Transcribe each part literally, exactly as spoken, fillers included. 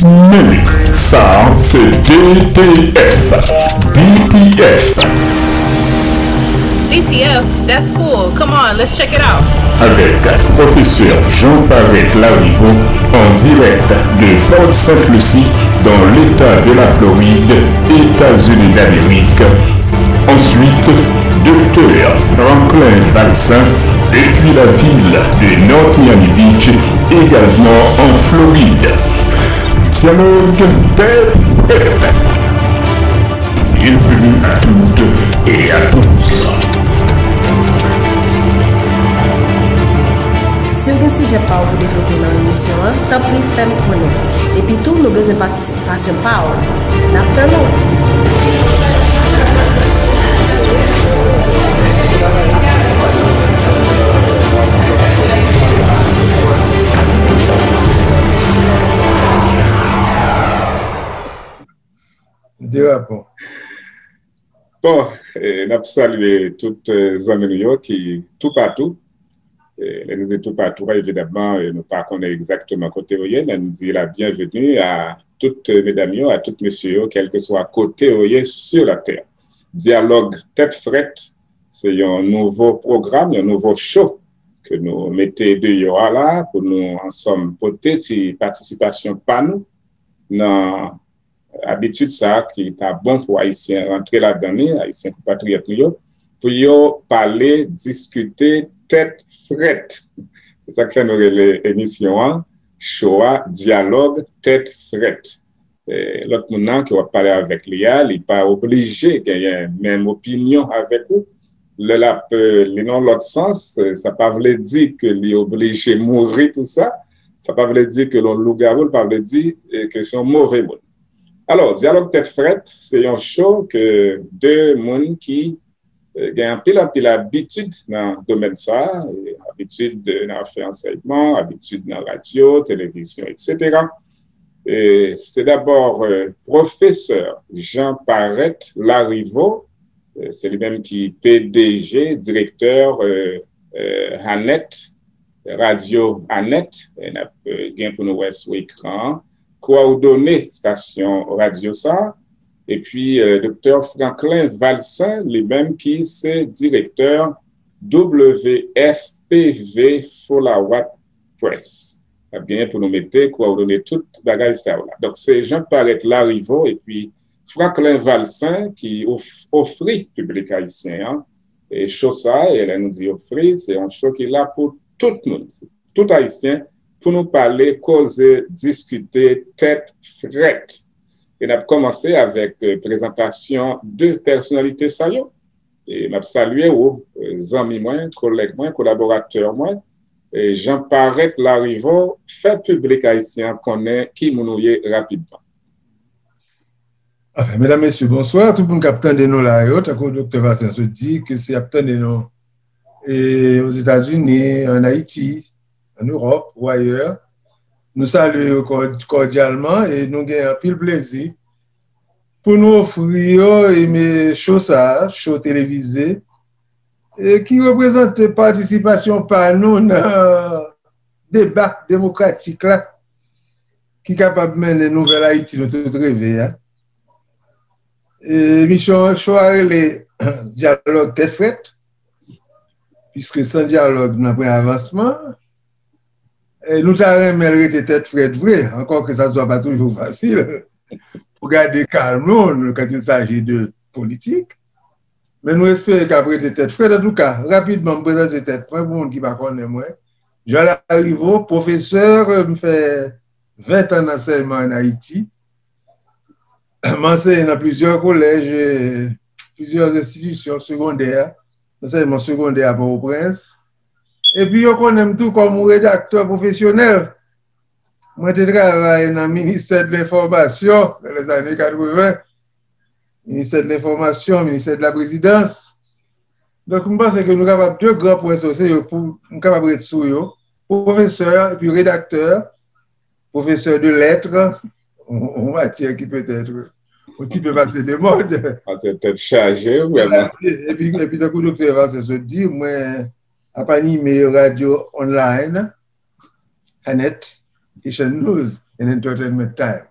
Men, sa a se D T F. D T F. D T F, that's cool. Come on, let's check it out. Avec professeur Jean Parrette Lariveau, en direct de Port Sainte Lucie, dans l'État de la Floride, États-Unis d'Amérique. Ensuite, Docteur Franklin Valsin depuis la ville de North Miami Beach, également en Floride. Dialogue tête frette. Bienvenue à toutes et à tous. Si w gen sijè pa w pou devlope nan emisyon an, tanpri fè n konnen. Epitou, nou bezwen patisipasyon pa w. N ap tann ou! De rapò. Bon, eh, n ap salye tout eh, zanmi nou yo ki toupatou. Eh, lè nou di toupatou, evidemment, eh, nou pa konnen egzakteman kote yo ye, men nou di la bienvenue à tout eh, medam yo, à tout mesye yo, kèlkeswa kote yo ye sur la terre. Dyalòg Tèt Frèt, se yon nouvo pwogram, yon nouvo show ke nou mete deyò a la pou nou ansanm pote ti patisipasyon pa nou nan abitid sa a ki ta bon pou Ayisyen rantre ladan li, Ayisyen konpatriyòt nou yo, pou yo pale, diskite tèt frèt. Se sa k fè nou rele emisyon an, show a, Dyalòg Tèt Frèt. Eh, lòt moun nan ke w ap pale avèk li a, li pa oblije genyen menm opinyon avèk ou. Lè l ap eh, li nan lòt sans, eh, sa pa vle di ke li oblije mouri pou sa. Sa pa vle di ke l yon lougawou, li pa vle di eh, ke se yon move moun. Alò, Dyalòg Tèt Frèt, se yon show ke de moun ki eh, gen anpil anpil abitid nan domèn sa, eh, abitid eh, nan afè ansèyman, abitid nan radyo, televizyon, etsetera. Eh, se dabò eh, pwofesè Jean Parrette Lariveau, eh, se li menm ki P D G, direktè eh, eh, Hanet, Radyo Anet, eh, n ap eh, gen pou nou wè sou ekran an, kowòdone estasyon radyo sa a, epi eh, Doktè Franklin Valsin, li menm ki se direktè W F P V Folawat Press. N ap genyen pou nou mete kowòdone tout bagay sa yo la. Donk, se Jean Parrette Lariveau epi Franklin Valsin ki of, ofri piblik ayisyen an e show sa a, e lè nou di ofri, se yon show ki la pou tout moun, tout Ayisyen, pou nou pale, koze, diskite, tèt frèt. E n ap kòmanse avèk eh, prezantasyon de pèsonalite sa yo. E m ap salye ou, eh, zanmi mwen, kolèg mwen, kolaboratè mwen, eh, Jean Parrette Lariveau, fè piblik ayisyen an konnen ki moun ou ye rapidman. Anfen, medam, mesye, bonswa. Tout moun k ap tande nou la yo, tankou Doktè Valsin sot di, ke si y ap tande nou e, Ozetazini, ann Ayiti, ann Ewòp ou ayè, nou salye yo kò- kòdyalman e nou gen anpil plezi pou nou ofri yo eme show sa a, show televize, e ki reprezante patisipasyon pa nou nan deba demokratik la ki kapab mennen nouvèl Ayiti nou tout reve a. E, emisyon show a rele Dyalòg Tèt Frèt, piske san dyalòg, n ap gen avansman. E nou ta renmen l rete tèt frèt vre, ankò ke sa swa pa toujou fasil pou gade ka moun quand il s'agit de politik. Men nou espere k ap rete tèt frèt. Antouka, rapidman, m prezante tèt mwen pou moun ki pa konnen mwen. Jean Lariveau, pwofesè, m fè ven tan nan ansèyman ann Ayiti. M anseye nan plizyè kolèj, e, plizyè enstitisyon segondè, ansèyman segondè a Pòtoprens. Epi yo konnen m tou kòm yon redaktè pwofesyonèl. Mwen te travay nan ministè de lenfòmasyon nan lèzane katreven, ministè de lenfòmasyon, ministè de la prezidans. Donk, m panse ke nou kapab de gran pwen sa yo, se yo pou m kapab ret sou yo. Pwofesè epi redaktè, pwofesè de lèt, yon matyè ki petèt yon ti pe pase de mòd. Matyè tèt chaje, vrèman. Epi, epi tankou Doktè Valsin sot di, mwen ap anime radyo online, Hanet, Haitian News and Entertainment Time.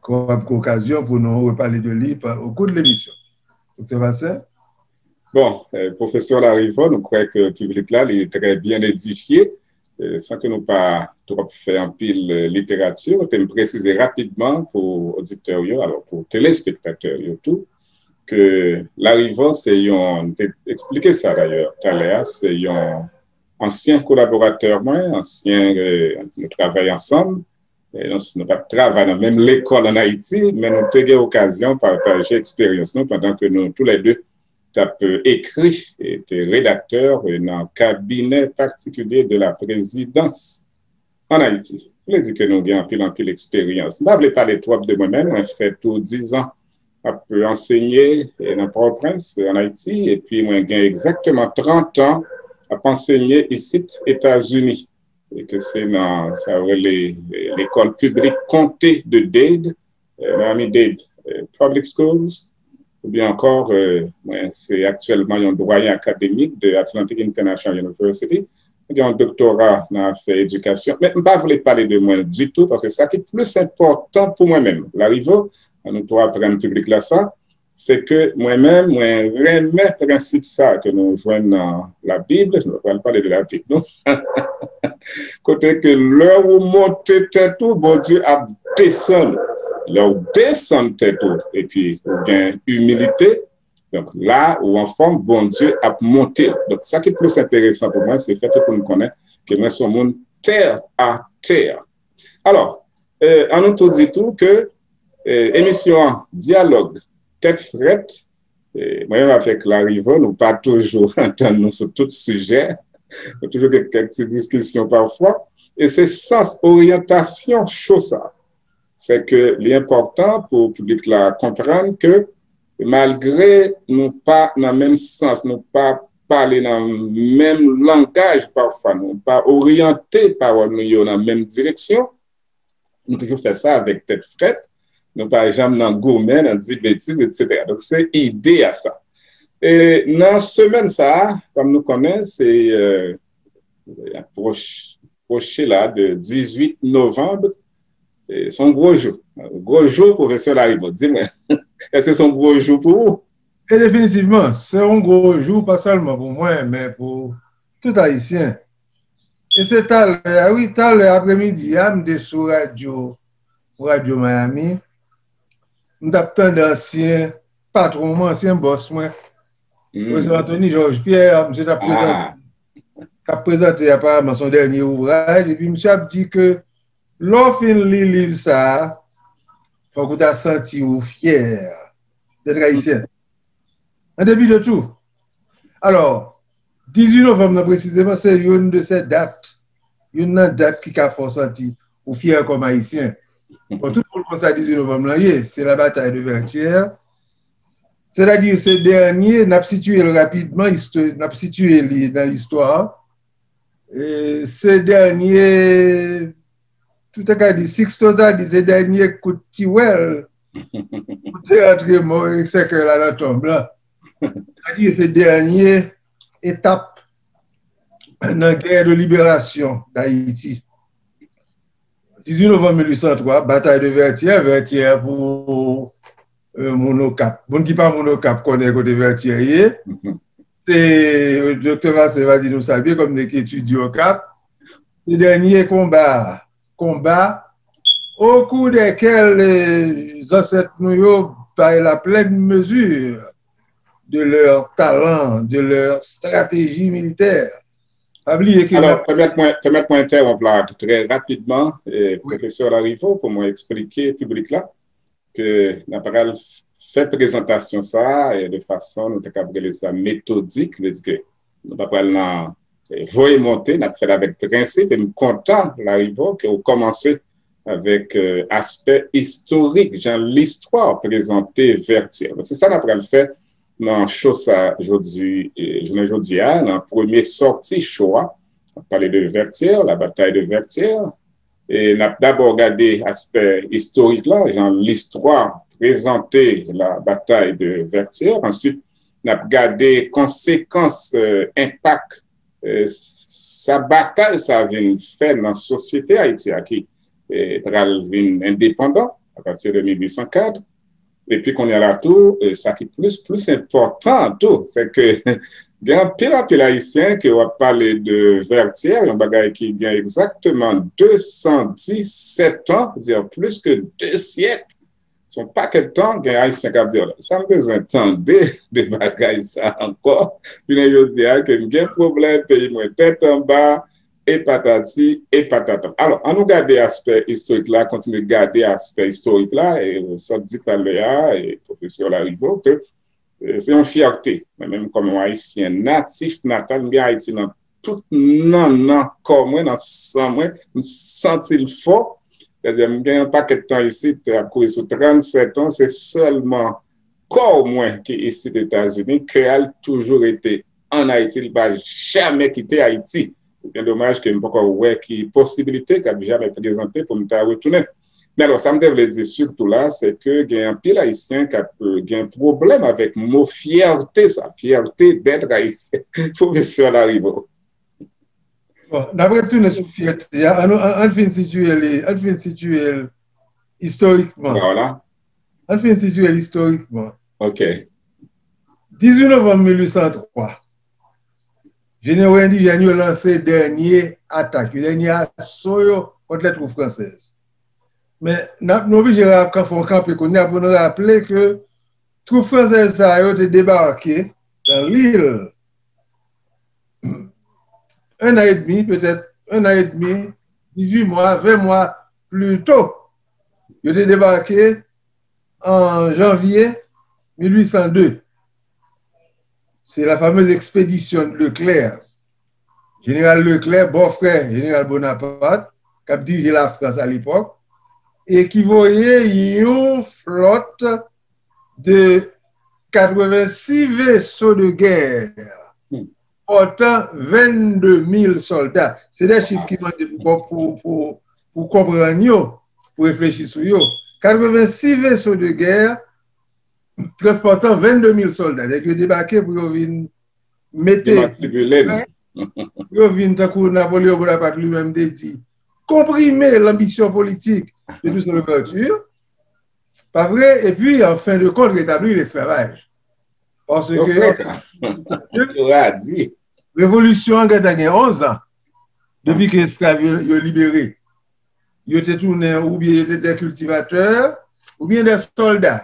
kapab gen okazyon pou nou repale de li pa, au cours de l'émission. Doktè Vasseur? Bon, euh, Pwofesè Larivaux, nou kwè ke piblik la, li trè byen edifye, euh, san ke nou pa twòp fè anpil, euh, literati, te m presize rapidman pou oditè yo, alò, pou telespektatè yo tou, ke Larivaux se yon, m te eksplike sa dayè talè a, se yon ansyen kolaboratè mwen, ansyen, euh, nou travay ansanm, euh, nou, nou pa t travay nan menm lekòl ann Ayiti, men nou te gen okazyon pataje eksperyans nou pandan ke nou toulède t ap, euh, ekri, e te redaktè, euh, nan cabinet particulier de la présidence ann Ayiti. Vle di ke nou gen anpil, anpil eksperyans. M pa vle pale twòp de mwen menm, mwen fè tou dizan ap ansenye, eh, nan Pòtoprens, ann Ayiti, epi mwen gen egzakteman trant an ap ansenye isit Etazini, e ke se nan, sa yo rele, eh, lekòl piblik Comté de Dade, eh, Miami-Dade, eh, Public Schools, oubyen ankò, eh, mwen se aktyèlman yon dwayen akademik de Atlantic International University. Mwen gen yon doktora nan afè edikasyon. Men m pa vle pale de mwen ditou, paske sa ki plis enpòtan pou mwen menm, Larivaux, an nou tou aprann piblik la sa, se ke mwen menm, mwen renmen prensip sa ke nou jwenn nan Labib, nou pral pale de Labib, non? Kote ke lè ou monte tèt ou, Bondye ap desann ou. Lè ou desann tèt ou, epi ou gen imilite, donk la, ou anfòm, Bondye ap monte w. Donk sa ki plis enteresan pou mwen, se fè tout moun konnen ke mwen se yon moun tè a tè. Alò, eh, an nou tou di tou ke, eh, emisyon an, Dyalòg Tèt Frèt, eh, mwen menm avèk Larivaux, nou pa toujou antann nou sou tout sijè. Nou toujou gen kèk ti diskisyon pafwa. E se sans oryantasyon cho sa. Se ke li enpòtan pou piblik la konprann ke malgre nou pa nan menm sans, nou pa pale nan menm langaj pafwa, nou pa oryante pawòl nou yo nan menm direksyon, nou toujou fè sa avèk tèt frèt, nou pa janm nan goumen, nan di betiz, etsetera. Donk, se ide a sa. E nan semèn sa a, kòm nou konnen, se, euh, pwoch-, pwoche la de dizuit novanm, e se yon gwo jou. Gwo jou, Pwofesè Larivaux, di mwen, èske se yon gwo jou pou ou? E definitivman, se yon gwo jou, pa sèlman pou mwen, men pou tout Ayisyen. E se talè a, wi, talè apremidi a, m te sou radyo, radyo Miami. M t ap tande ansyen patwon mwen, ansyen bòs mwen, Joseph Anthony Georges Pierre, misye t ap prezante, t ap prezante aparamman son dènye ouvraj, epi misye ap di ke lè w fin li liv sa a, fòk ou ta santi w fyè d'être haïtien. An depi de tou. Alò, dizuit novanm nan presizeman, se youn de se dat, youn nan dat ki ka fè w santi ou fyè kòm Ayisyen. Bon, tout moun konn sa dizuit novanm lan ye, se la batay de Vètyè. Sètadi, se dènye, n ap sitiye l rapidman, isto-, n ap sitiye li nan listwa. E se dènye, tout sa ka di, Sixto ta di, se dènye kout tiwèl pou te antre mò e sèkèy la nan tonb lan. Sètadi, se dènye etap nan guerre de libération d'Haïti. Dizuit novanm mil uit san twa, batay de Vètyè, Vètyè pou, euh, moun Okap. Moun ki pa moun Okap konnen kote Vètyè ye. Se, euh, Doktè Vasseur va di nou sa byen, kòm li ki etidye Okap. Se dènye konba, konba au cours desquels, euh, zansèt nou yo bay la pleine mesure de leur talent, de leur stratégie militaire. Pa bliye ke... Alò, pèmèt mwen, pèmèt mwen entèwonp la trè rapidman, eh, Pwofesè Larivaux, pou mwen eksplike piblik la ke n ap pral fè prezantasyon sa a, eh, de fason, nou te kab rele sa metodik, vle di ke nou pa pral nan, eh, voye monte, n ap fè l avèk prensip, e m kontan, Larivaux, ke w kòmanse avèk, eh, aspè istorik, jan listwa prezante Vètyè. Donk, se sa n ap pral fè nan cho sa jodi, eh, jounen jodi a, nan premye sòti cho a. N ap pale de Vètyè, la batay de Vètyè. E n ap dabò gade aspè istorik la, jan listwa prezante la batay de Vètyè. Answit, n ap gade konsekans, eh, enpak, eh, sa batay sa vin fè nan sosyete Ayiti a ki, eh, pral vin endepandan. à partir de mil huit cent quatre. Epi kounye a la tou, e sa ki plis, plis enpòtan tou, se ke gen anpil, anpil Ayisyen ke w ap pale de Vertières, yon bagay ki gen egzakteman de san disèt an, c'est-à-dire plus que deux siècles. Se yon pakèt tan, gen Ayisyen k ap di, "Oh, sa m bezwen tande de bagay sa ankò?" Jounen jodi a, ke m gen pwoblèm, peyi mwen tèt anba, e patati, e patata. Alò, ann nou gade aspè istorik la, kontinye gade aspè istorik la, e sa w di talè a, e pwofesè Lariveaux, ke, e, se yon fyète. Mwen menm, kòm yon Ayisyen natif natal, m gen Ayiti nan tout nannan kò mwen, nan san mwen, m santi l fò. Sètadi, m gen yon pakèt tan isit, ap kouri sou trannsèt an, se sèlman kò mwen ki isit Etazini, kè a l toujou rete ann Ayiti, li pa jamè kite Ayiti. Se byen domaj ke m poko wè ki posibilite k ap jamè prezante pou m ta retounen. Men alò, sa m te vle di sitou la, se ke gen anpil Ayisyen k ap, euh, gen pwoblèm avèk mo fyète sa, fierté d'être haïtien. Pwofesè Lariveaux. Bon, n ap retounen sou fyète a. Ann, ann, ann fin sitiye li, ann fin sitiye l istorikman. Voilà. Ann fin sitiye l istorikman. Ok. Dizuit novanm mil uit san twa, jenewo endijèn yo lanse dènye atak yo, dènye aso yo kont lè twoup fransèz. Men, n ap, nou oblije ra-, fè yon kanpe kounye a pou nou raple ke twoup fransèz sa yo te debake nan lil en an edmi, petèt en an edmi, dizuit mwa, ven mwa pli to. Yo te debake an janvye mil uit san de. Se la fameuse expédition de Leclerc. Jeneral Leclerc, bòfrè Jeneral Bonaparte, k ap dirije Lafrans alepòk, e ki voye yon flòt de katrevensis veso de gè, pòtan vennde mil sòlda. Se de chif ki mande pou, pou, pou, pou konprann yo, pou reflechi sou yo. Katrevensis veso de gè, transpòtan vennde mil sòlda. Nèg yo debake pou yo vin mete, Dematibile n. Pou yo vin, tankou Napoléon Bonaparte li menm te di, konprime lanbisyon politik de Toussaint Louverture, pa vre? Epi, an fen de kont, retabli lesklavaj. Paske Yo fè sa. Yo radi. Revolisyon an gentan gen onz an depi ke esklav yo, yo libere. Yo te tounen oubyen yo te de kiltivatè oubyen de sòlda.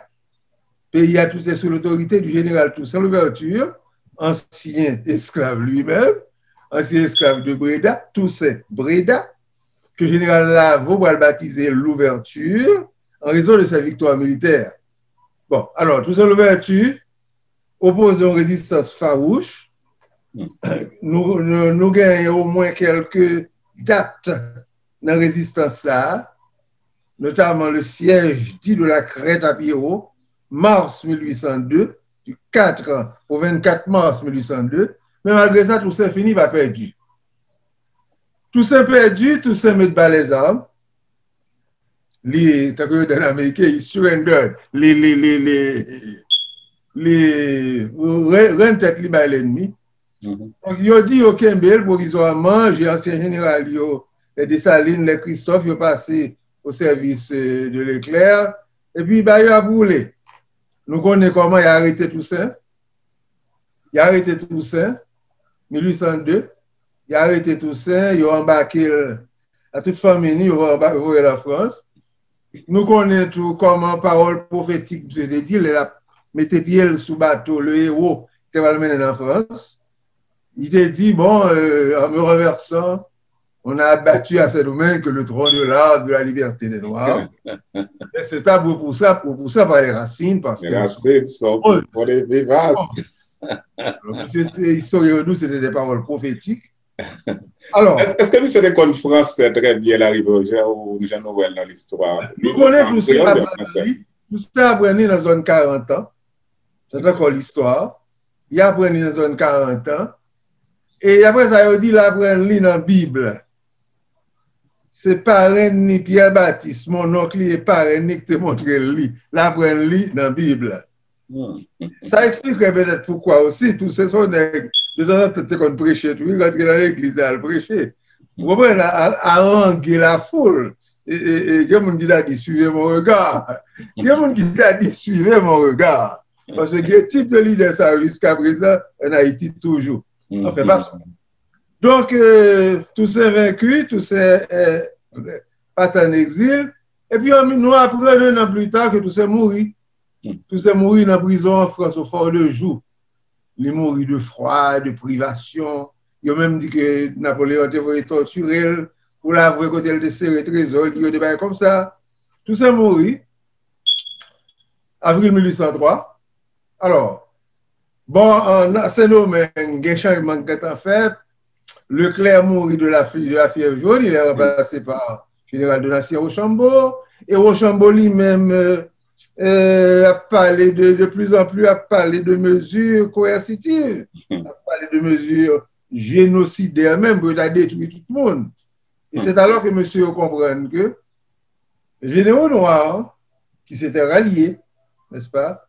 Peyi a tou te sou lotorite di jeneral Toussaint Louverture, ansyen esklav li menm, ansyen esklav de Breda, Toussaint Breda, ke jeneral Laveaux pral batize Louverture, an rezon de ses victoires militaires. Bon, alò, Toussaint Louverture opoze yon rezistans fawouch. Nou, nou, nou genyen omwen kèlke dat nan rezistans sa a, notamment le siège dit de la Crête à Pierrot, mars mil uit san de, du quatre au vingt-quatre mars mille huit cent deux. Men malgre sa, Toussaint fini pa pèdi. Toussaint pèdi, Toussaint met bas les armes. Li, tankou yo di an ameriken, he surrendered. Li, li, li, li, li re-, rann tèt li bay lènmi. Donk, yo di yo kenbe l pwovizwaman, je-, ansyen jeneral yo, lè Desalin, lè Kristòf, yo pase o sèvis, euh, de Leclerc, epi ba yo ap woule. Nou konnen kòman y arete Toussaint. Y arete Toussaint, mil uit san de, y arete Toussaint, yo anbake l a tout fanmi ni, yo anba-, voye l an Frans. Nou konnen tou kòman pawòl pwofetik misye te di, lè l ap mete pye l sou bato, le héros, ki te pral mennen l an Frans. Li te di, bon, euh, en me renversant, on a abattu à Saint-Domingue le tronc de l'arbre de la liberté des Noirs. Et c'est à bout pour ça, pour, pour ça, par les racines, parce que Les racines sont plus vivaces. Alors, misye, se istoryen yo di w, se te de pawòl pwofetik. Alò, Èske misye te konn fransè trè byen, Lariveaux, jan nou wè l nan listwa? Nou konnen Toussaint aprann li, Toussaint aprann li nan zòn karant an. Se ankò listwa. Li aprann li nan zòn karant an. E apre sa, yo di l aprann li nan Bib. Se parenn ni, Pierre Baptiste, mon oncle, e parenn ni ki te montre l li. L aprann li nan Bib. Sa eksplike petèt poukwa osi, Toussaint se yon nèg, de tanzantan, te konn preche tou, li rantre nan legliz al preche. Ou konprann? Al, al arange lafoul. e, e, e, gen moun ki ta di suivez mon regard. Gen moun ki ta di suivez mon regard. Paske gen tip de lidè sa yo jiska prezan ann Ayiti toujou. Anfen, pa sou. Donk, euh, Toussaint vaincu, Toussaint euh, parti an egzil. Epi an, nou aprann un an pli ta ke Toussaint mouri. Toussaint mouri nan prizon an Frans, au Fort de Joux. Li mouri de fwa, de privasyon. Yo menm di ke Napoleyon te voye tòtire l pou l avwe kote l te sere trezò l, di yo de bagay konsa. Toussaint mouri, avril mil uit san twa. Alò, bon, an Sendomeng, gen chanjman ki gentan fèt. Leclerc mouri de la, fi- de la fièv jòn, il est remplacé par général Donatien Rochambeau. E Rochambeau li menm euh, euh, ap pale de, de plus en plus, ap pale de mezi koersitiv, ap pale de mezi jenosidè menm pou yo ta detwi tout moun. E se alò ke mesye yo konprann ke jenero nwa ki se te ralye, n'est-ce pas,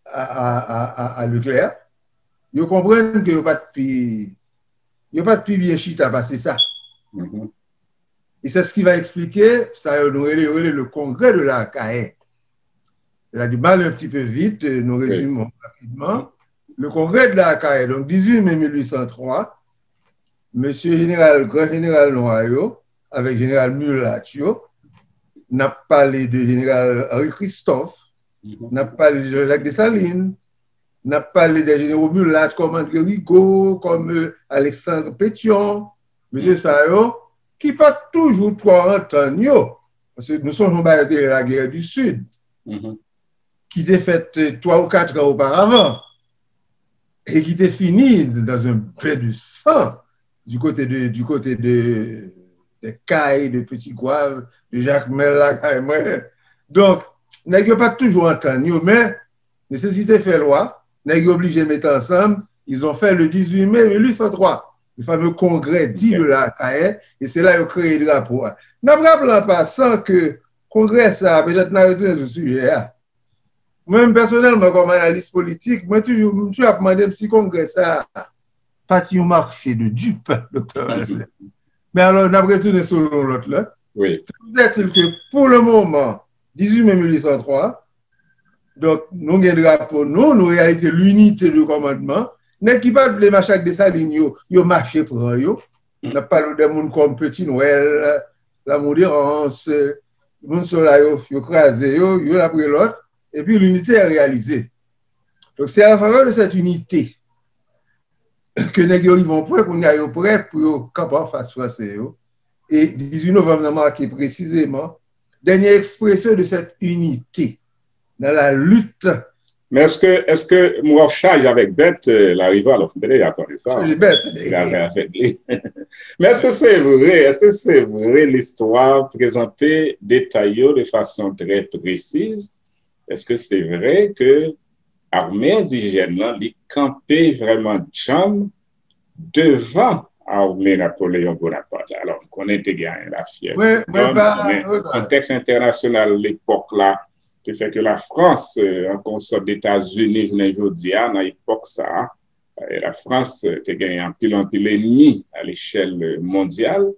à, à, à, à, à Leclerc, yo konprann ke yo pa t pi, yo pa t pi byen chita pase sa. Et c'est ce qui va expliquer, sa yo nou rele, yo rele le congrès de l'Arcahaie. Cela dit, mal un petit peu vite, euh, nous résumons rapidement. Le congrès de l'Arcahaie, donc dix-huit mai mil huit cent trois, mesye jeneral, gran jeneral nwa yo, avèk jeneral milat yo, n ap pale de jeneral Henri Christophe, n ap pale de Jean-Jacques Dessalines, n ap pale de jenero milat kòm André Rigaud, kòm euh, Alexandre Pétion, mesye sa yo, ki pa t toujou twò antann yo. Paske nou sonje yon bagay yo te rele la guerre du Sud, ki te fèt euh, twa ou kat an oparavan, e ki te fini dans un bain de sang du côté de, du côté de, de Kay, de Petit Goâve, de Jakmèl lakay mwen. Donk, nèg yo pa t toujou antann yo, men nesesite fè lwa, nèg yo oblije mete ansanm, ils ont fait le dix-huit mai mil huit cent trois, le fameux congrès dit de l'Arcahaie, e se la yo kreye drapo a. N ap raple an pasan ke kongrè sa a, petèt n a retounen sou sijè a. Mwen menm pèsonèlman, kòm analis politik, mwen toujou, m toujou ap mande m si kongrè sa a pa t yon marché de dupes, Doktè Valcin. Men alò, n ap retounen sou yon lòt lè. Toujours est-il que, pour le moment, dix-huit mai mil huit cent trois, donk, nou gen drapo nou, nou reyalize linite de kòmandman. Nèg ki pa t vle mache ak Desalin yo, yo mache pran yo. N ap pale de moun kòm Petit Noël, Lamour Dérance, moun sa yo la, yo, yo kraze yo, youn apre lòt, epi linite a reyalize. Donk, se a la favè de sèt inite ke nèg yo rive yon pwen kounye a yo prè pou yo kanpe anfas Franse yo. E dizuit novanm nan make presizeman dènye ekspresyon de sèt inite dans la lutte. Men èske, èske m wè w chaje avèk bèt, euh, Larival, w tande, a konnen sa. Chaje bèt. Li avè avèk li. Men èske se vre, èske se vre listwa prezante detay yo de fason trè presiz? Èske se vre ke ame endijèn nan, li kanpe vrèman djanm devan ame Napoleyon Bonaparte? Alò, m konnen te gen lafyèv, mwen, mwen pa, men kontèks entènasyonal lepòk la te fè ke Lafrans, euh, an konsèp Etazini jounen jodi a, nan epòk sa a, euh, Lafrans, euh, te gen anpil, anpil enmi a lechèl, euh, mondyal.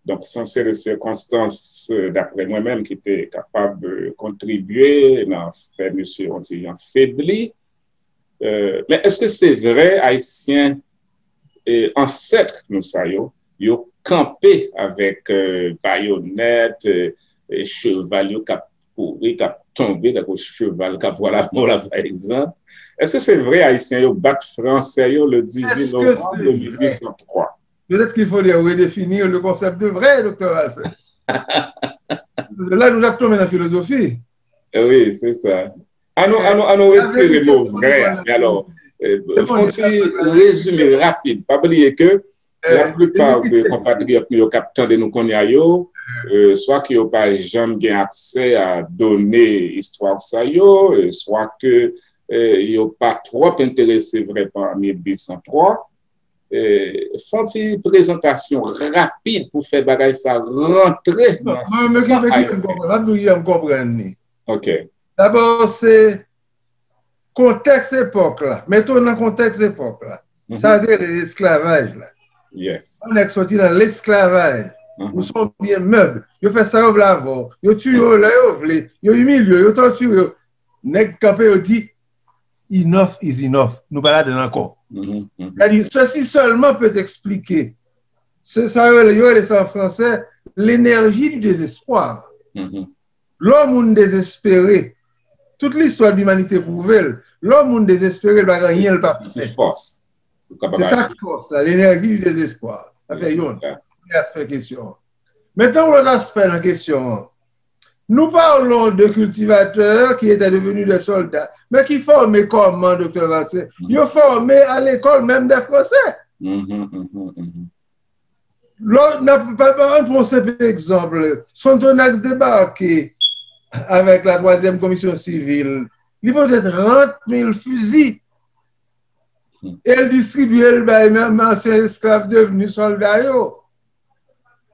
Donk, se yon seri de sikonstans, euh, daprè mwen menm, ki te kapab, euh, kontribye nan fè mesye yon ti jan febli. Euh, men èske se vre Ayisyen, eh, ansèt nou sa yo, yo kanpe avèk, euh, bayonèt, euh, eh, cheval yo k ap kouri, k ap tonbe, tankou cheval k ap pran lamò la, pa egzanp? Èske se vre Ayisyen yo bat Fransè yo le dizuit novanm mil uit san twa? Peut-être qu'il faudrait redéfinir le concept de vrai, Doktè Valcin. La, nou t ap tonbe nan filozofi. Eh wi, se sa. An nou, an nou, an nou retire mo vrè a. Men alò, euh, fè yon ti rezime rapid. Pa bliye ke laplipa de konpatriyòt nou yo k ap tande nou kounye a yo, euh, swa ke yo pa janm gen aksè a done istwa sa yo, euh, swa ke, euh, yo pa twòp enterese vre pa mil uit san twa. Eh, fè yon ti prezantasyon rapid pou fè bagay sa rantre nan san Ayisyen. Mwen, mwen, mwen, mwen konprann li. Ok. Dabò, se kontèks epòk la. Mete w nan kontèks epòk la. Sa yo te rele lesklavaj la. Yes. Yon nèg soti nan lesklavaj. Ou se yon byen mèb. Yo fè sa yo vle avè w. Yo tiye w lè yo vle. Yo imilye w, yo tòtire w. Nèg kanpe, yo di, enough is enough. Nou pa ladan ankò. Sa di, ceci seulement peut expliquer. Se sa yo rele, yo rele sa an fransè, l'énergie du désespoir. Lè yon moun dezespere, tout listwa de limanite pwouve l, lè yon moun dezespere, l pa gen anyen l p ap fè. Se sa k fòs la, l'énergie du désespoir. Sa fè youn. Premye aspè kesyon an. Mentnan, yon lòt aspè nan kesyon an. Nous parlons de cultivateurs qui étaient devenus des soldats, mais qui formaient comment, Doktè Valcin? Yo fòme a lekòl, menm dè fransè. Lò, n ap pa, pa, an pran senp egzanp, Sonthonax debake avèk la twazyèm komisyon sivil, li pote trant mil fizi. E l distribye l bay menm ansyen esklav devni sòlda yo.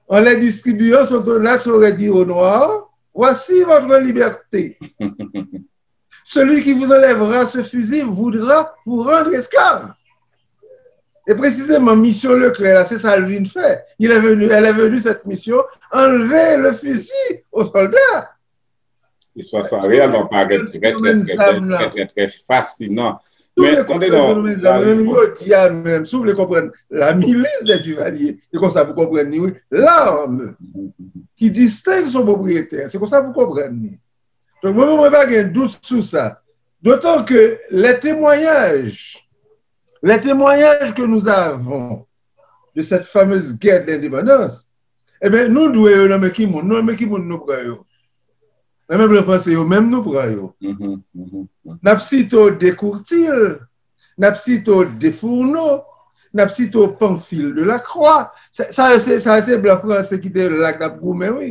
En les distribuant, Sonthonax aurait dit aux Noirs, voici votre liberté. Celui qui vous enlèvera ce fusil voudra vous rendre esclave. E presizeman, misyon Leklè la, se sa l vin fè. Il est venu, elle est venue, cette mission, enlever le fusil aux soldats. Istwa sa reyèlman parèt trè, trè, trè, trè, trè, trè, trè fasinan. Men tande non, menm jodi a menm, si w vle konprann la milice des Duvalier, e konsa pou konprann li, wi, l'arme qui distingue son propriétaire, se konsa pou konprann li. Donk, mwen, mwen pa gen dout sou sa. D'autant que les témoignages, les témoignages que nous avons de cette fameuse guerre de l'indépendance, ebyen, nou dwe yo nan men ki moun? Nan men ki moun nou pran yo? Nan men blan franse yo menm nou pran yo. N ap site w Descourtilz, n ap site w Desfourneaux, n ap site w Pamphile de Lacroix. Sa, sa, se, sa, se blan franse ki te la k t ap goumen, wi.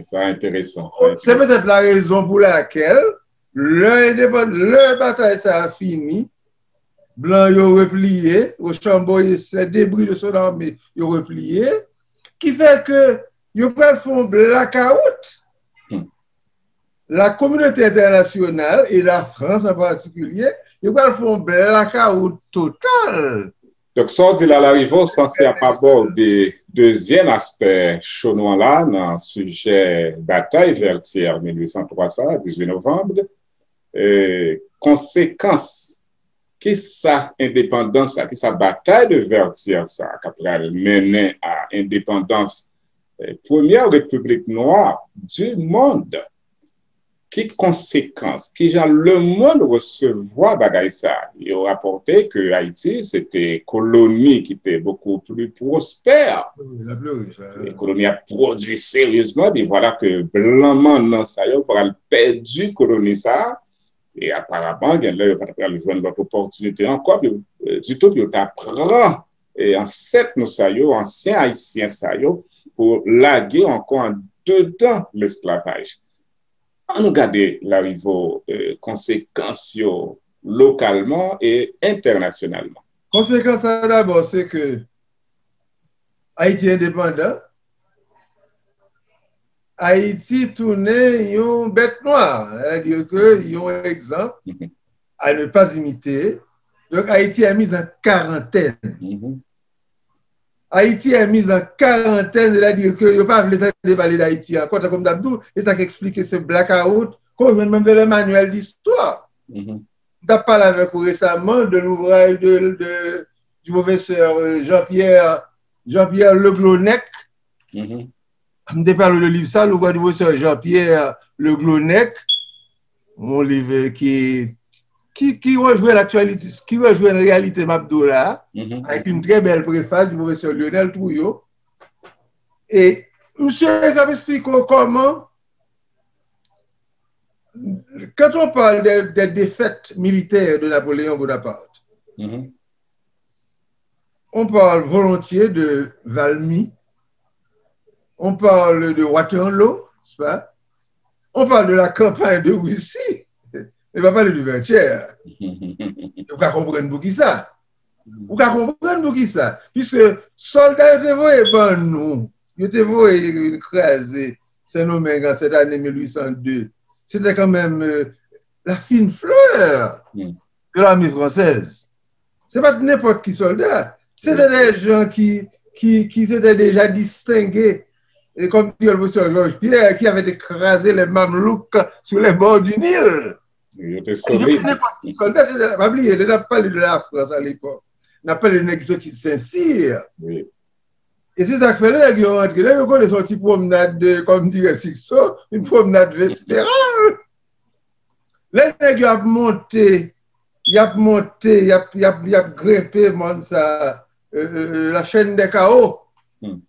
Sa enteresan. Se petèt la rezon pou lakèl, lè endepann-, lè batay sa a fini, blan yo repliye, Rochambeau et ses débris de son armée, yo repliye, ki fè ke yo pral fè yon blakawout. La kominote entènasyonal, e la Frans an patikilye, yo pral fè yon blakawout total. Donk, sa w di la, Larivot, sanse ap abòde dezyèm aspè Chonwan la nan sijè batay Vètyè mil uit san twa sa, dizuit novanm, e, konsekans, kisa endepandans sa, kisa batay de Vètyè sa k ap pral mennen a endepandans, e, premyè repiblik nwa di mond? Ki konsekans, kijan lemonn resevwa bagay sa? Yo rapòte ke Ayiti se te koloni ki te beaucoup plus prospère. Wi, la pli rich, wi. E koloni ap pwodui seryezman, epi vwala ke blan mannan sa yo pral pèdi koloni sa, e aparaman, gen lè yo pa t pral jwenn lòt opòtinite ankò, pou yo, e, ditou pou yo ta pran, e, ansèt nou sa yo, ansyen ayisyen sa yo, pou lage yo ankò andedan lesklavaj. An nou gade, Larivot, e, konsekans yo lokalman e entènasyonalman. Konsekans sa dabò, se ke Ayiti endepandan, Ayiti tounen yon bèt nwa, sètadi ke yon egzanp à ne pas imiter. Donk, Ayiti est mise en quarantaine. Ayiti est mise en quarantaine, sètadi ke yo pa vle tande pale d Ayiti ankò, tankou m t ap di w, e sa k eksplike se blakawout ke w jwenn menm nan lè manyèl distwa. M t ap pale avèk ou resaman de louvraj de, de, du professeur, euh, Jean-Pierre, Jean-Pierre Le Glonec. M te pale w de liv sa, louvraj du professeur Jean-Pierre Le Glonec, yon liv, euh, ki, ki, ki rejwenn aktyalite, ki rejwenn reyalite m ap di w la, avec une très belle préface du professeur Lionel Trouillot. E misye t ap eksplike w kòman, quand on parle des, des défaites militaires de Napoléon Bonaparte, on parle volontiers de Valmy, on parle de Waterloo, n'est-ce pas? On parle de la campagne de Russie, men pa pale de Vertières. Ou ka konprann poukisa. Ou ka konprann poukisa. Piske sòlda yo te voye ban nou, yo te voye kraze Sendomeng an sèt ane mil uit san de, se te kanmenm, euh, la fine fleur de l'armée française. Se pa t nenpòt ki sòlda. Se te de jan ki, ki, ki se te deja distenge et comme dit le professeur Georges Pierre, qui avait écrasé les Mamelouks sur les bords du Nil. Yo te solid. Pa nenpòt ki sòlda, se, pa bliye, lè n ap pale de la France à l'époque, n ap pale de nèg ki soti Sensir. Wi. E se sa k fè lè nèg yo rantre, nèg yo konnen se yon ti pwomnad, de, comme dirait Sixto, une promenade vespérale. Lè nèg yo ap monte, y ap monte, y ap, y ap, y ap grenpe mòn sa, euh, euh, euh, la chaîne des Cahos. Hmm.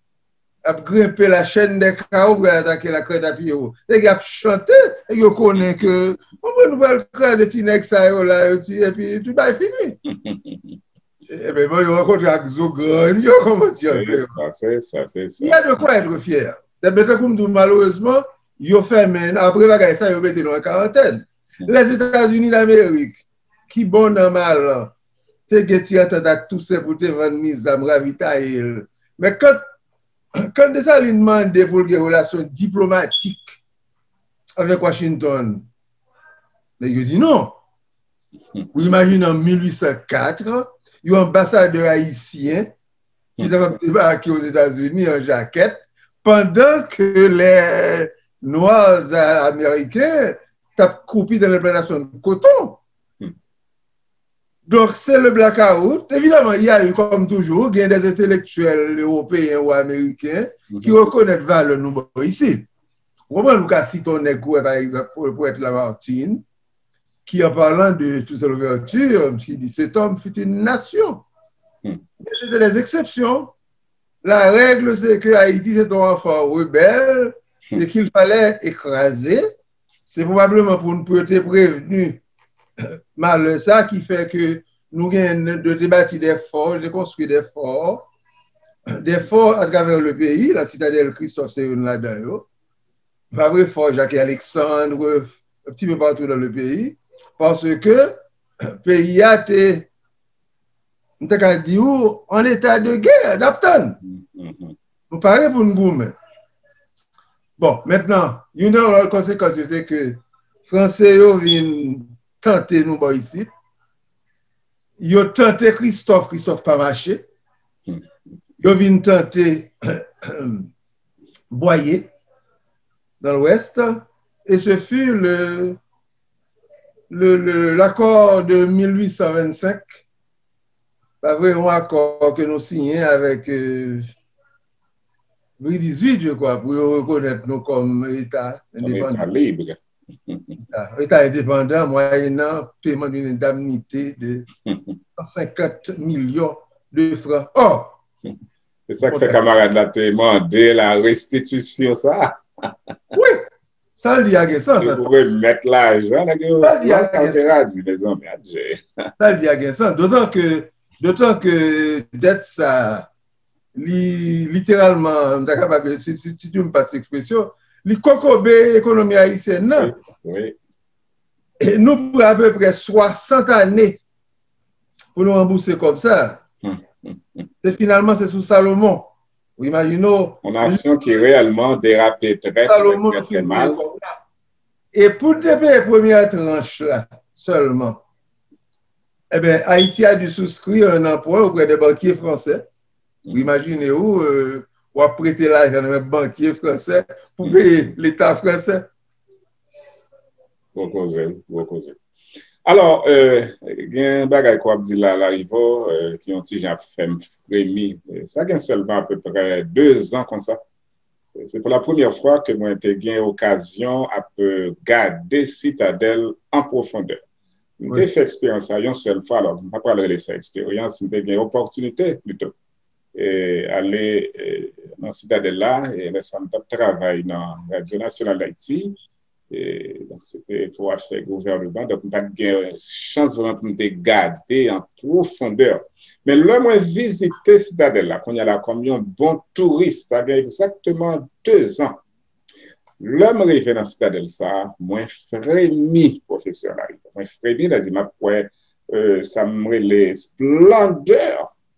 Y ap grenpe la chaîne des Cahos pou y al atake la Crête à Pierrot. Nèg y ap chante, nèg yo konnen ke, konprann, nou pral kraze ti nèg sa yo la, yo ti, epi tout bagay fini. Ebyen, bon, yo rankontre ak zo grann yo, kòman di an kreyòl. Se sa, se sa, se sa. Il y a de quoi être fier. Ebyen, tankou m di w, malerezman, yo fèmen, apre bagay sa, yo mete nou an karantèn. Lèzetazini Damerik, ki bon nan mal lan, te gen ti antant ak Tousen pou te vann li zam, ravitaye l. Men kan, kan Desalin mande pou l gen relasyon diplomatik avèk Washington, nèg yo di non. Ou imajine an mil uit san kat, yon anbasadè ayisyen ki t ap debake Ozetazini an jakèt, pandan ke lè nwa ameriken t ap koupi dans les plantations de coton. Donk, se le blackout. Evidaman, il y a eu, comme toujours, gen des intellectuels européens ou américains ki rekonèt valè nou bò isit. Ou konprann, ou ka site yon nèg kou, pa egzanp, pou, pou Lamartine, qui, en parlant de Toussaint Louverture, qui dit, cet homme fut une nation. Mais c'était des exceptions. La règle, c'est que Haïti, c'est un enfant rebelle et qu'il fallait écraser. Se pwobableman pou, pou yo te prevni malè sa ki fè ke nou gen, nou te bati de fò, nou te konstwi de fò, de fò atravè le peyi, la sitadèl Christophe se youn ladan yo. Pa vre, fò Jacques et Alexandre, un petit peu partout dans le pays, paske peyi a te, m te ka di w, an eta de gè, n ap tann. Nou pare pou n goumen. Bon, mentnan, youn nan lòt konsekans yo, se ke Franse yo vin tante nou bò isit. Yo tante Christophe, Christophe pa mache. Yo vin tante Boyer dans l'Ouest. Et ce fut le, le, le, l'accord de mil uit san vennsenk. Pa vre, yon akò ke nou siyen avèk, euh, Louis dizwit, je crois, pou yo rekonèt nou kòm eta endepandan. Eta lib. Eta endepandan, mwayennan peman d'une indemnité de san senkant milyon de francs. Or, se sa k fè kamarad la te mande la restitisyon sa. Wi, sa l di a gen sans. Se pou remèt lajan, nèg yo. Sa l di a gen sans. Mezanmi, adje. Sa l di a gen sans. Dotan ke, dotan ke dèt sa, li literalman, m ta kapab, si, si, si m pase ekspresyon, li kokobe ekonomi ayisyèn nan. Wi, wi. E nou pran apeprè swasant ane pou nou ranbouse kòb sa. Se finalman, se sou Salomon. Ou imajine w. Yon nasyon ki reyèlman derape trè, trè, trè, trè mal. E pou te peye premyè tranch la sèlman, eh ben, Haïti a dû souscrire un emprunt auprès des banquiers français. Ou imajine w, euh, w ap prete lajan nan men bankye fransè pou peye Leta fransè. Gwo koze, gwo koze. Alò, euh, gen bagay ke w ap di la, Larivò, euh, ki yon ti jan ap fè m fremi. Euh, sa gen sèlman apeprè de zan konsa. Se pou la premyè fwa ke mwen te gen okazyon ap, euh, gade Sitadèl an pwofondè. M te fè eksperyans sa yon sèl fwa, alò, m pa pral rele sa eksperyans, m te gen opòtinite, plito, e, ale, e, nan Sitadèl la, e lè sa a m t ap travay nan Radyo Nasyonal d Ayiti, e, donk, se te pou afè gouvènman, donk, m pa t gen chans vrèman pou m te gade an pwofondè. Men lè mwen vizite Sitadèl la, kounye a la, kòm yon bon touris, sa gen egzakteman de zan, lè m rive nan Sitadèl sa a, mwen fremi, pwofesè Larivò. Mwen fremi, lè di m ap wè, euh, sa m rele splandè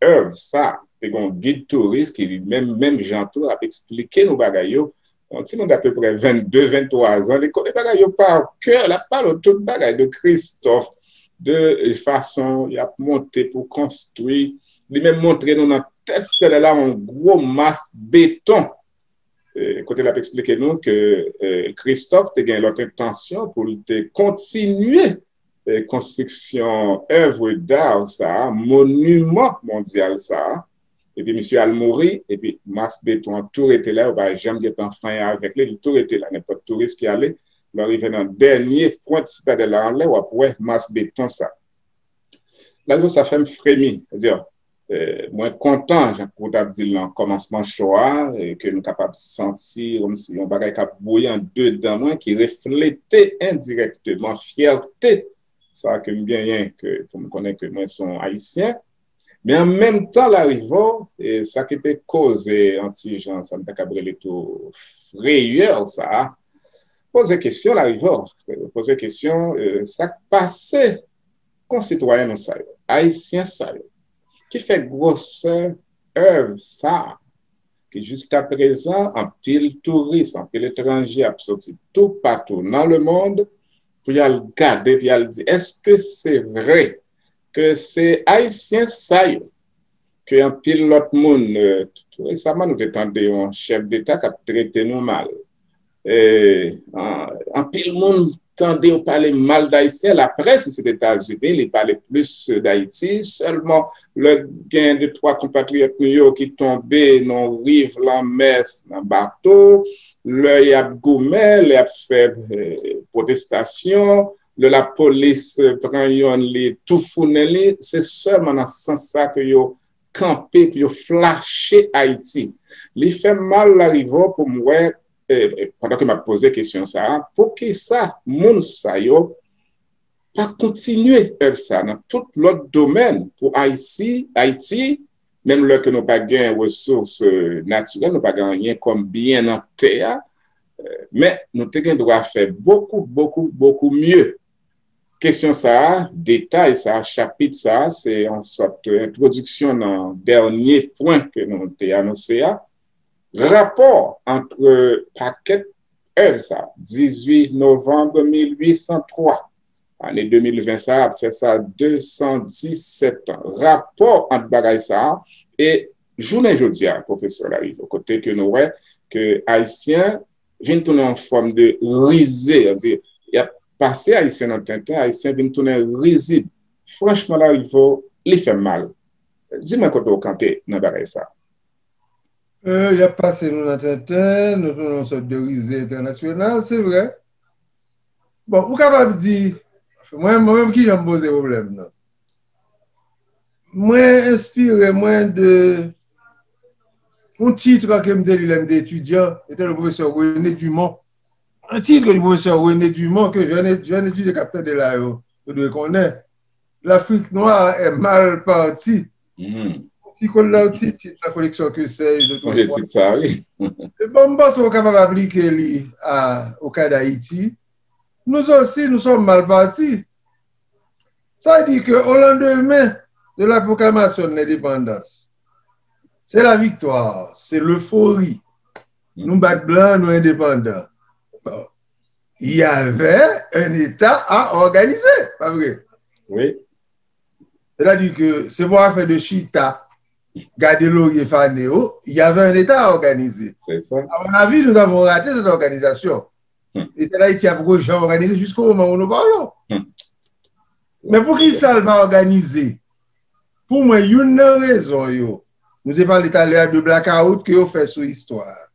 èv sa. Te gen yon gid touris ki li menm, menm jan tou, ap eksplike nou bagay yo. Yon timoun dapeprè vennde, venntwa zan, li konnen bagay yo pa kè, l ap pale w tout bagay de Kristòf, de fason y ap monte pou konstwi. Li menm montre nou nan tèt Sitadèl la yon gwo mas beton. kote l ap eksplike nou ke Christophe te gen lòt entansyon pou l te kontinye konstriksyon èv d'art sa a, moniman mondyal sa a. Epi misye al mouri, epi mas beton an tou rete la, yo pa janm gentan fanyen avèk li, li tou rete la. Nenpòt touris ki ale, lè w rive nan dènye pwent sitadèl la anlè, w ap wè mas beton sa. Larivo, sa fè m fremi. Sa di, mwen kontan, jan ou t ap di l nan kòmansman show a, ke nou kapab santi kòmsi yon bagay k ap bouyi andedan mwen, ki reflete endirèkteman fyète sa ke m genyen, ke fò m konnen ke mwen se yon Ayisyen. Men an menm tan, Larivo, sa ki te koze yon ti jan, sa m ta kab rele tou freyè sa a, poze kesyon, Larivo, poze kesyon, sa k pase konsitwayen nou sa yo, Ayisyen sa yo, ki fè gwosè èv sa a, ke jiskaprezan anpil touris, anpil etranje ap soti toupatou nan lemonn pou y al gade, pou y al di, èske se vre ke se Ayisyen sa yo, ke anpil lòt moun, tou resaman nou te tande yon chèf deta k ap trete nou mal. Anpil moun tande yo pale mal d Ayisyen, laprès isit Etazini, li pale plis d Ayiti, sèlman lè gen de twa konpatriyòt nou yo ki tonbe nan riv lanmè, nan bato, lè y ap goumen, lè y ap fè pwotestasyon, lè lapolis pran yonn li toufounen li, se sèlman nan sans sa ke yo kanpe, pou yo flache Ayiti. Li fè m mal, Larivo, pou m wè, pandan ke m ap poze kesyon sa a, poukisa moun sa yo pa kontinye èv sa nan tout lòt domèn pou Ayiti, Ayiti, menm lè ke nou pa gen resous natirèl, nou pa gen anyen kòm byen nan tè a, men nou te gen dwa fè bokou, bokou, bokou mye. Kesyon sa a, detay sa a, chapit sa a, se yon sòt entwodiksyon nan dènye pwen ke nou te anonse a. Rapò ant pakèt èv sa, dizuit novanm mil uit san twa, ane de mil ven sa ap fè sa de san disèt an. Rapò ant bagay sa a e jounen jodi a, pwofesè Larivo, kote ke nou wè ke Ayisyen vin tounen yon fòm de rize, y ap pase Ayisyen nan tenten, Ayisyen vin tounen rizib. Franchman, Larivo, li fè m mal. Di mwen kote w kanpe nan bagay sa. Y ap pase nou nan tenten, nou tounen yon sòt de rize entènasyonal, se vre. Bon, ou kapab di, mwen menm, kijan m poze pwoblèm nan? Mwen enspire mwen de yon tit ke m te li lè m te etidyan, se te le pwofesè René Dumont. Yon tit ke pwofesè René Dumont, ke jèn etidyan k ap tande la yo, yo dwe konnen. L'Afrique noire est mal partie. Ti kòd la, yon ti tit nan koleksyon Que sais-je de Tony Ford. Bon, m panse w kapab aplike li a, au cas d'Haïti. Nous aussi, nous sommes mal partis. Sa vle di ke au lendemain de la proclamation de l'indépendance, c'est la victoire, c'est l'euphorie. Nou bat blan, nou endepandan. Bon. Il y avait un État à organiser, pa vre? Wi. Sètadi ke se pa afè de chita, gade lorye fane yo, il y avait un État à organiser. C'est ça. À mon avis, nous avons raté cette organisation. Leta d'Ayiti a poko janm òganize jusqu'au moment où nous parlons. Men poukisa l pa òganize? Pou mwen, youn nan rezon yo, nou te pale talè a de blakawout ke yo fè sou istwa a.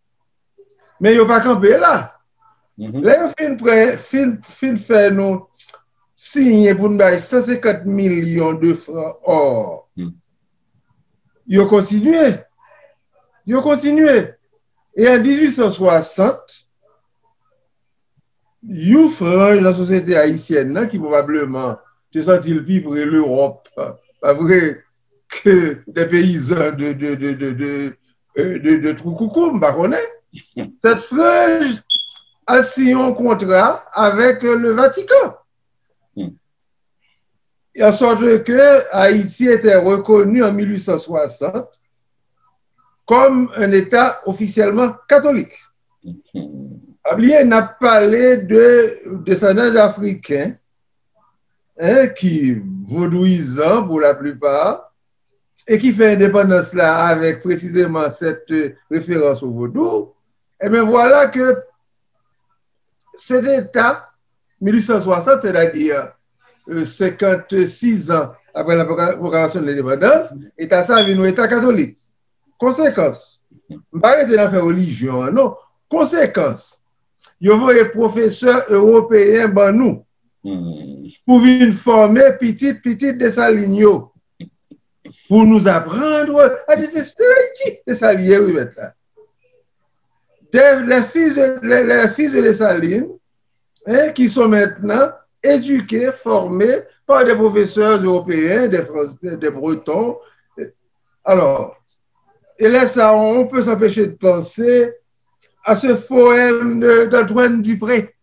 Men yo pa kanpe la. Lè yo fin pran, fin, fin fè nou siyen pou n bay san senkant milyon de fran or, yo kontinye. Yo kontinye. E an dizuit san swasant, yon franj nan sosyete ayisyèn nan, ki pwobableman te santi l pi pre Lewòp, pa vre, ke de peyizan de, de, de, de, de, euh, de, de Twoukoukou, m pa konnen. Cette frange a signé un contrat avec le Vatican. En sorte que Haïti était reconnu en mille huit cent soixante comme un État officiellement catholique. Pa bliye, n ap pale de desandan Afriken, hein, ki vodouyizan pou laplipa, e ki fè endepandans la avèk presizeman cette référence au vodou, Ebyen, vwala ke se te ta, mil uit san swasant, sètadi, euh, senkannsis an apre la proka-, proklamasyon de lendepandans, eta sa vin yon eta katolik. Konsekans, m pa rete nan afè relijyon an, non. Konsekans, yo voye pwofesè ewopeyen ban nou pou vin fòme pitit pitit Desalin yo. Pour nous apprendre à détester Haïti. C'est ça, lié, oui, maintenant. Des, les fils de, les, les fils de Dessalines, hein, qui sont maintenant éduqués, formés par des professeurs européens, des Français, des Bretons. Alors, et là, ça, on peut s'empêcher de penser à ce poème de, d'Antoine Dupré,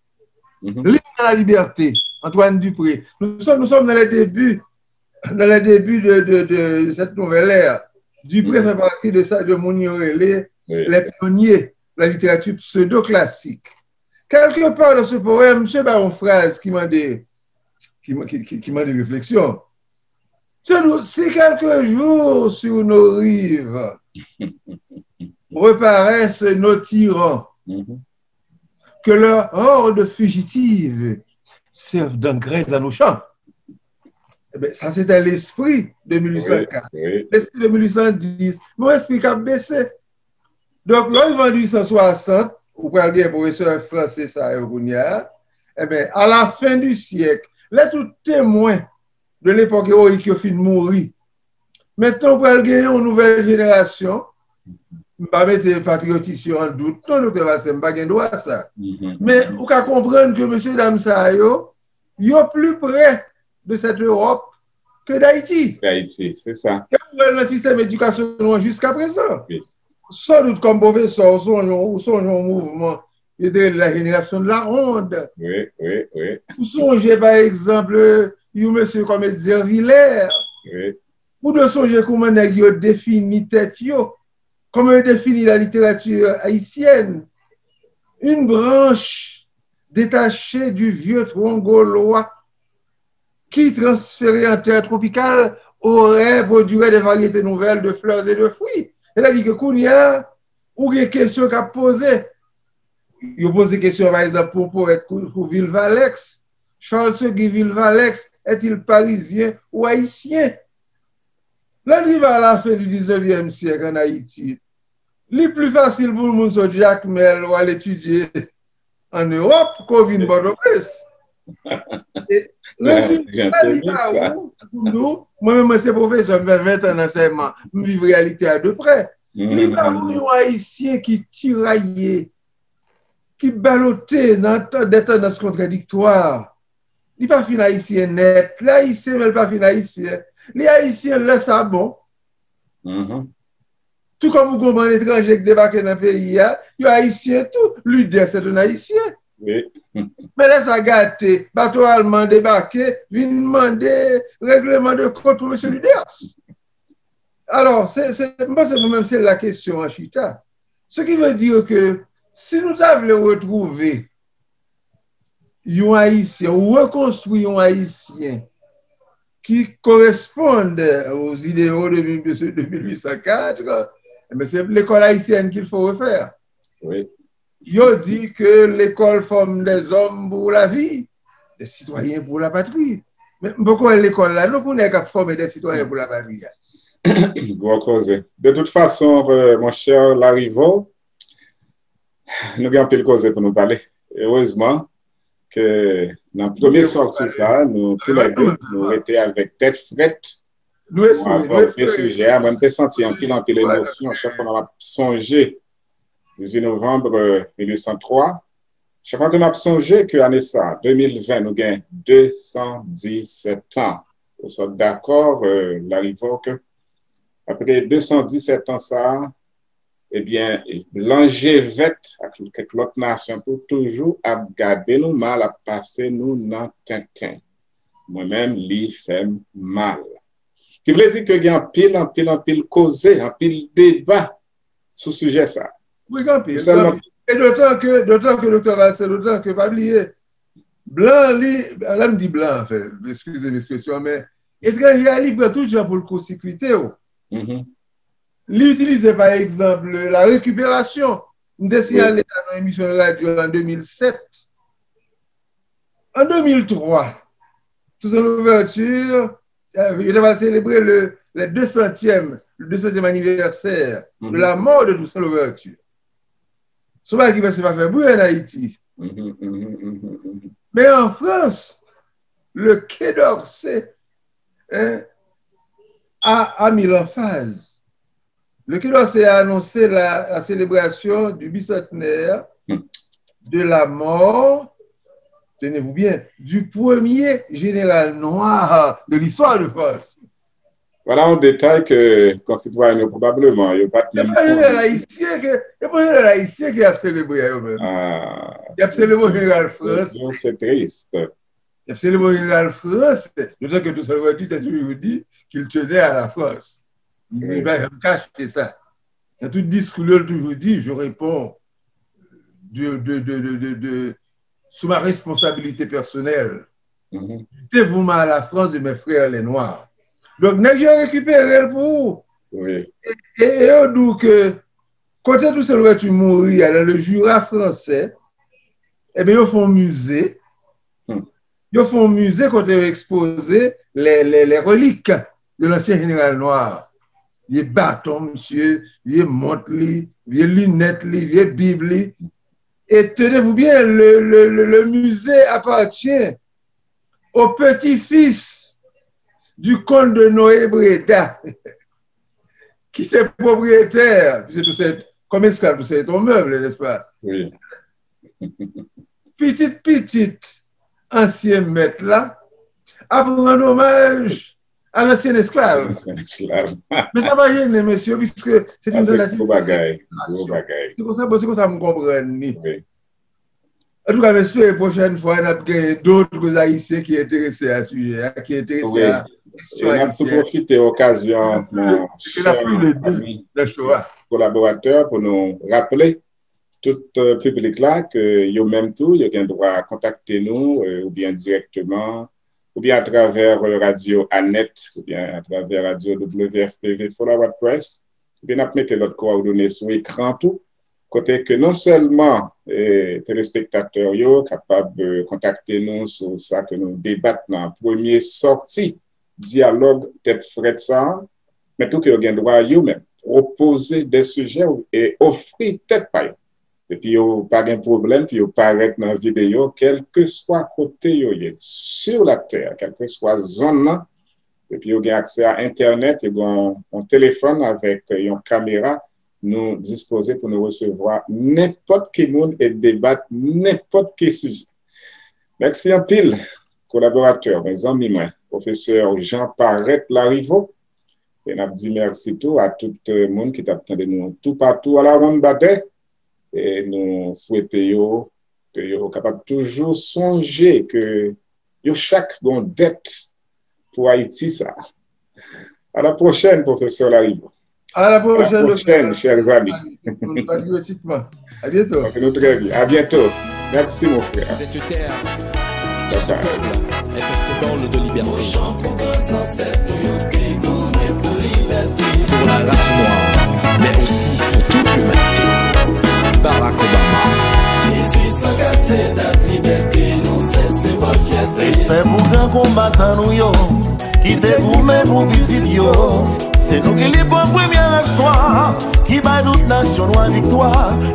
L'hymne à la liberté, Antoine Dupré. Nous sommes, nous sommes dans les débuts, dans les débuts de, de, de cette nouvelle ère. Dupré fait partie de ça, de moun yo rele les pionniers de la littérature pseudo-classique. Quelque part dans ce poème, misye bay yon fraz ki mande, ki, ki, ki, ki mande réflexion. Si nous, si quelques jours sur nos rives reparaissent nos tyrans, que leurs hordes fugitives servent d'engrais à nos champs. Ebyen, sa se te lespri de mil uit san kat. Lespri de mil uit san dis. Men yon espri k ap bese. Donk, lè w rive an mil uit san swasant, ou pral gen pwofesè franse sa yo kounye a. Ebyen, à la fin du siècle, lè tout temwen de l'époque héroïque yo fin mouri, mentnan ou pral gen yon nouvèl jenerasyon. M pa mete patriyotis yo an dout, non, Doktè Valcin, m pa gen dwa sa. Men ou ka konprann ke mesye dam sa yo, yo pli pre de cette Europe que d'Haïti. D'Haïti, c'est ça. E ou wè l nan sistèm edikasyon nou an jiska prezan. San dout, kòm pwofesè, ou sonje, ou sonje yon mouvman yo te rele la génération de la ronde. Wi, wi, wi. Ou sonje, pa egzanp, yon mesye kòm Etzer Villers. Wi. Ou dwe sonje kouman nèg yo defini tèt yo, comment ils définissent la littérature haïtienne. Une branche détachée du vieux tronc gaulois qui, transférée en terre tropicale, aurait, produirait des variétés nouvelles de fleurs et de fruits. Sètadi ke kounye a, ou gen kesyon k ap poze. Yo poze kesyon, pa egzanp, pou yon powèt kou, kou Vilvalex. Charles Guy Vilvalex, est-il parisien ou haïtien? Lè n rive a la fen di diznevyèm syèk ann Ayiti, li pli fasil pou moun sot Jakmèl ou al etidye ann Ewòp ke w vin Pòtoprens. E rezilta li ba ou, pou nou, mwen menm, mwen se pwofesè, m fè ven tan nan ansèyman, m viv reyalite a de prè. Li ba ou yon Ayisyen ki tiraye, ki balote nan tan-, des tendances contradictoires. Li pa fin ayisyen nèt. Li ayisyen, men li pa fin ayisyen. Li ayisyen lè sa bon. Tou kòm ou gon bann etranje ki debake nan peyi a, yo ayisyen tou. Lidè se yon ayisyen. Wi. Men lè sa gate, bato alman debake, vin mande regleman de kont pou mesye Lidè. Alò, se, se, m panse mwen menm se la kesyon an chita. Ce qui veut dire que si nou ta vle retwouve yon Ayisyen, ou rekonstwi yon Ayisyen ki koresponn aux idéaux de mil, de mil uit san kat, ebyen, se l'école haïtienne qu'il faut refaire. Wi. Yo di ke l'école forme des hommes pour la vie, des citoyens pour la patrie. Men m poko wè lekòl la, non, pou nèg k ap fòme des citoyens pour la patrie a. Gwo koze. De tout fason, euh, mon cher Larivaux, nou gen anpil koze pou nou pale. Erezman ke nan premye sòti sa, nou toulède, nou rete avèk tèt frèt. Nou espere, nou espere. Sijè a, mwen, m te santi anpil, anpil emosyon chak fwa m ap sonje dizuit novanm mil uit san twa. Chak fwa ke m ap sonje ke ane sa, de mil ven, nou gen de san disèt an. Ou sot dakò, euh, Larivaux, ke apre de san disèt an sa, ebyen, blan je vèt ak kèk lòt nasyon tou toujou ap gade nou mal, ap pase nou nan tenten. Mwen menm, li fè m mal. Ki vle di ke gen anpil, anpil, anpil koze, anpil deba sou sijè sa. Wi, gen anpil, gen anpil. E dotan ke, dotan ke, Doktè Valcin, dotan ke, pa bliye, blan, li, lè m di blan, anfen, eskize m ekspresyon an, men etranje a, li pran tout jan pou l kousikite w. Li itilize, pa egzanp, la récupération. M te siyale sa nan emisyon de radyo an de mil sèt. An de mil twa, Toussaint Louverture, euh, yo te va selebre le, le deux centième, le deux centième anniversaire de la mort de Toussaint Louverture. Se yon bagay ki prèske pa fè bri an Ayiti. Men an Frans, le Quai d'Orsay, hein, a, a mis l'emphase. Le Quai d'Orsay a annoncé la, la célébration du bicentenaire de la mort, tenez-vous bien, du premier général noir de l'histoire de France. Voilà yon detay ke konsitwayen yo pwobableman yo pa t menm konnen. Se pa jeneral ayisyen ke, se pa jeneral ayisyen ke y ap selebre a yo menm. Y ap selebre yon jeneral Frans. Se tris. Y ap selebre yon jeneral Frans, dotan ke Toussaint Louverture te toujou di ke l tenait à la France. Li pa janm kache sa. Nan tout diskou li yo, l toujou di, je réponds de, de, de, de, de, de, sous ma responsabilité personnelle, du dévouement à la France de mes frères les Noirs. Donk, nèg yo rekipere l pou ou. E, e, e yo di w ke kote Toussaint Louverture mouri a, dans le Jura français, ebyen, yo fè yon mize. Yo fè yon mize kote yo ekspoze les, les, les reliques de l'ancien général noir. Vye baton misye, vye mont li, vye linèt li, vye bib li. Et tenez-vous bien, le, le, le, le musée appartient au petit-fils du comte de Noé Breda, ki se pwopriyetè, puisque tout se, comme esclave, tout se est un meuble, n'est-ce pas? Pitit pitit ansyen mèt la ap rann omaj a lansyen esklav. Men sa pa jennen, mesye, puisque c'est une tentative de récupération. Se konsa, bon, se konsa m konprann li. Antouka, m espere pwochèn fwa n ap genyen dòt koz ayisyen ki enterese a sijè a, ki enterese a kesyon ayisyèn. N ap tou pwofite okazyon, chè ami, kolaboratè, pou nou raple tout piblik la ke yo menm tou, yo gen dwa kontakte nou oubyen dirèkteman, oubyen atravè radyo Anet, oubyen atravè radyo W F P V Flower Press, oubyen n ap mete lòt kowòdone sou ekran tou, kote ke non sèlman telespektatè yo kapab kontakte nou sou sa ke nou debat nan premye sòti dyalòg tèt frèt sa a, men tou ke yo gen dwa yo menm pwopoze de sijè e ofri tèt pa yo. Epi yo pa gen pwoblèm pou yo parèt nan videyo, kèlkeswa kote yo ye, sou latè, kèlkeswa zòn nan. Epi yo gen aksè a entènèt, yo gen yon telefòn avèk yon kamera. Nou dispoze pou nou resevwa nenpòt ki moun e debat nenpòt ki sijè. Mèsi anpil, kolaboratè mwen, zanmi mwen, pwofesè Jean Parette Lariveaux. E n ap di mèsi tou a tout moun ki t ap tande nou toupatou alawonn batè. E nou swete yo ke yo kapab toujou sonje ke yo chak gen yon dèt pou Ayiti sa. A la pwochèn, pwofesè Lariveaux. A la pwochèn, chè zanmi. Patriotikman. A byento. Nou trè byen. A byento. Mèsi, mon frè. Cette terre, ce peuple est un symbole de liberté. Pour la race noire, mais aussi pour toute l'humanité. Barack Obama. Respè pou gran konbatan nou yo ki te goumen pou pitit yo. Se nou ki li pran premye rès nwa ki bay tout nasyon nwa viktwa.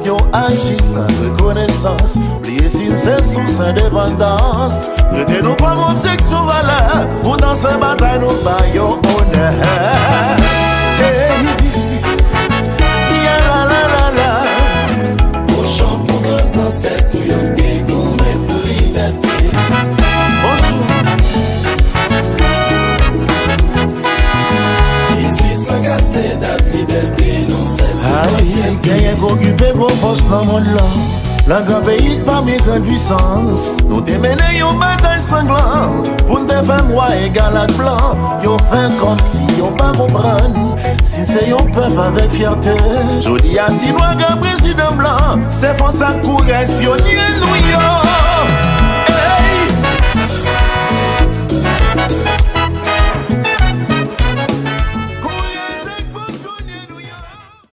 Yo aji san rekonesans, bliye si n se sous endepandans. Rete nou kòm objeksyon valè, poutan se batay nou ba yo onè. Hey. Ya la la la la. Kòchon pou gran zansèt nou yo te goumen pou libète. Bonjou. Dizwit san kat se dat libète nou sèze. Ay, genyen k okipe gwo pòs nan mond lan. Nan gran peyi k pami gran pwisans, nou te mennen yon batay sanglan pou n te fè nwa egal ak blan. Yo fè kòmsi yo pa konprann. Si n se yon pèp avèk fyète, jodi a si nwa gen prezidan blan, se fòs ak kouraj pyonye nou yo.